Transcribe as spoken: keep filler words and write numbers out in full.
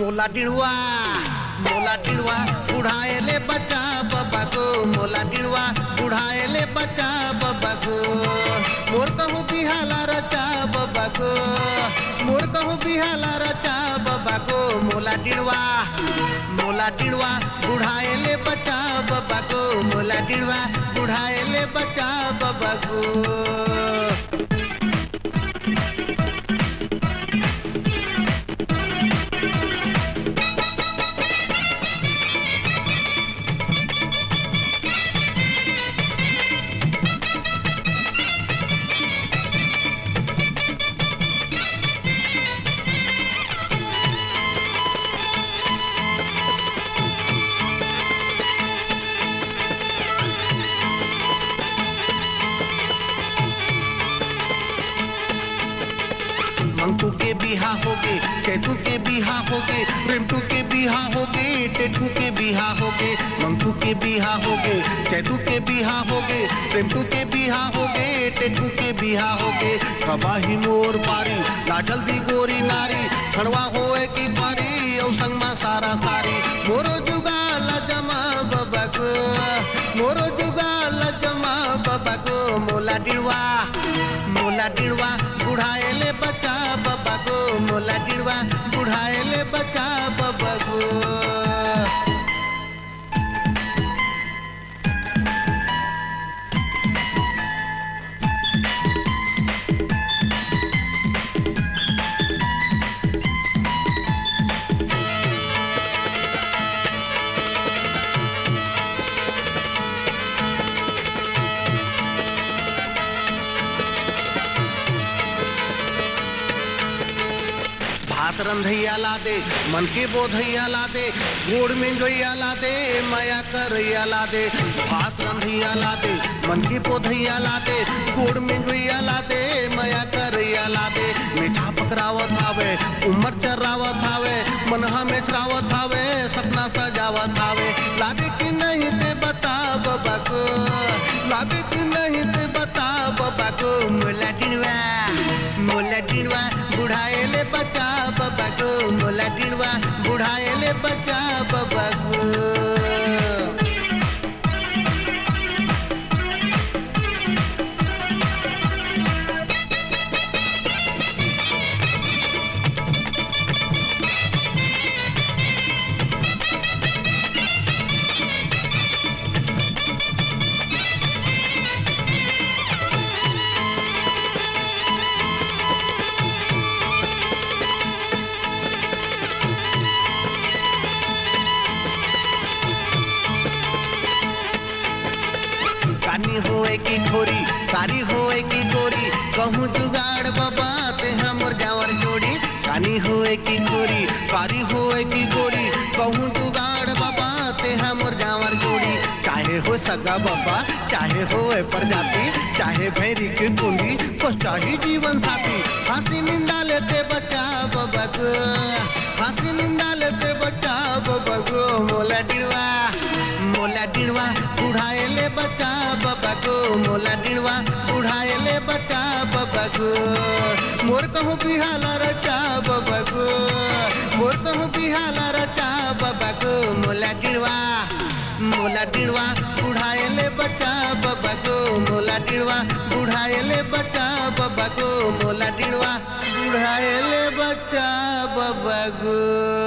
मोला डिड़वा, मोला डिड़वा, बुढ़ाए ले बचा बबा गो, मोला डिड़वा, बुढ़ाए ले बचा बबा गो। मोर कहूँ बिहाला रचा बबा गो, मोर कहूँ बिहाला रचा बबा गो, मोला डिड़वा, मोला डिड़वा, बुढ़ाए ले बचा बबा गो, मोला डिड़वा, बुढ़ाए ले बचा बबा गो। मंगतू के बिहा होगे, चैतू के बिहा होगे, रिमटू के बिहा होगे, टेटू के बिहा होगे। मंगतू के बिहा होगे, चैतू के बिहा होगे, रिमटू के बिहा होगे, टेटू के बिहा होगे। कब आही मोर पारी, ला जल्दी गोरी नारी, खड़वा होए की पारी, अउ संग मा सारा सारी। मोरो जुगाड़ ला जमा बबा गो, मोरो जुगाड़ ला जमा बबा गो, मोला डिड़वा, मोला डिड़वा, बुढ़ाए ले बचा बबा गो, मोला डिड़वा, बुढ़ाए ले बचा बबा गो। भात रंधैया ला दे, मन के बोधैया ला दे, गोड़ में जोइया ला दे, मया करैया ला दे। भात रंधैया ला दे, मन के बोधैया ला दे, गोड़ में जोइया ला दे, मया करैया ला दे। मेछा पकरावत हावे, उमर चरावत हावे, मन हा मेछरावत हावे, सपना सजावत हावे। लागे कि नहीं ते बता बबा गो, लागे कि नहीं ते बता बबा गो, मोला डिड़वा, मोला डिड़वा, बुढ़ाए ले बचा बबा गो, मोला डिड़वा, बुढ़ाए ले बचा बबा गो। कानी होए की खोरी, कारी होए की गोरी, कहूँ जुगाड़ बबा, ते हा मोर जाँवर जोड़ी। कानी होए की खोरी, कारी होए की गोरी, कहूँ जुगाड़ बबा, ते हा मोर जाँवर जोड़ी। चाहे हो सगा बबा, चाहे होए परजाती, चाहे भैरी के कुंडी, बस चाही जीवन साथी। फांसी निंदा ले ते बचा बबा गो, फांसी निंदा ले ते बचा बबा गो, मोला डिड़वा, मोला डिड़वा, बुढ़ाए ले बचा बबा गो, मोला डिड़वा, बुढ़ाए ले बचा बबा गो। मोर कहूँ बिहाला रचा बबा गो, मोर कहूँ बिहाला रचा बबा गो, मोला डिड़वा, मोला डिड़वा, बुढ़ाए ले बचा बबा गो, मोला डिड़वा, बुढ़ाए ले बचा बबा गो, मोला डिड़वा, बुढ़ाए ले बचा बबा गो।